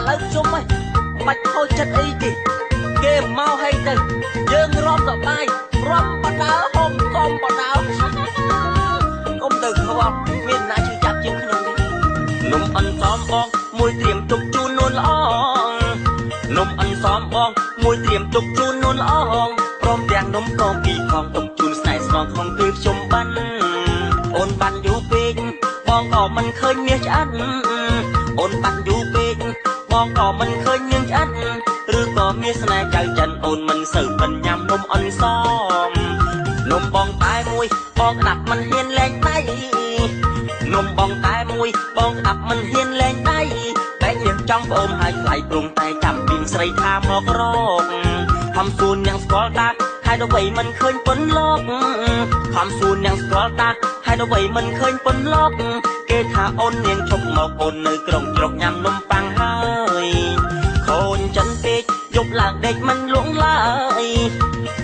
ឥឡូវជុំហើយបាច់ខូចចិត្តអីទេគេមកឲ្យទៅយើងរំសបាយរំបដើហុំកុំបដើកុំទៅខ្វល់មានណាឈឺចាប់ជាងខ្ញុំទេនំអន្សមបងមួយត្រៀមទុកជូននួនល្អងនំអន្សមបងមួយត្រៀមទុកជូននួនល្អងព្រមទាំងនំកងពីរផងទុកជូនស្នេហ៍ស្នងក្នុងពេលខ្ញុំបានអូនបានយូរពេកបងក៏មិនឃើញមាសឆ្អិនអូនបានយូរពេកបងក៏មិនឃើញនាងឆ្អិនឬក៏មានស្នេហ៍ចៅចិនអូនមិនសូវប៉ិនញ៉ាំនំអន្សមនំបងតែមួយបងក្តាប់មិនហ៊ានលែងដៃនំបងតែមួយបងក្តាប់មិនហ៊ានលែងដៃបែករៀបចំប្អូនឲ្យថ្លៃព្រមតែចាំពីស្រីថាមករកខំសួននាងស្គាល់តាហើយអ្វីមិនឃើញប៉ុនលោកខំសួននាងស្គាល់តាហើយអ្វីមិនឃើញប៉ុនលោកគេថាអូននាងឈប់មកអូននៅក្រុងជ្រកញ៉ាំនំប៉័ងហើយខូនចិនពេកយប់ឡើងដេកមិនលួងឡើយ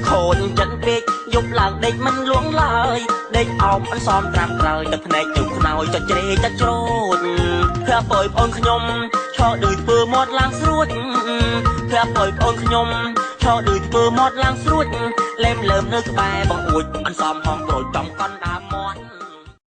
ខូនចិនពេកយប់ឡើងដេកមិនលួងឡើយដេកអោបអន្សមត្រាំក្រោយទឹកភ្នែកជុកខ្នើយចុចជ្រេចច្រូចភ័ប្យប្អូនខ្ញុំឈរដូចធ្វើមាត់ឡើងស្រួចភ័ប្យប្អូនខ្ញុំឈរដូចធ្វើមាត់ឡើងស្រួចលែមលើមនៅក្បែរបងអួចអន្សមហងប្រូចចំកន់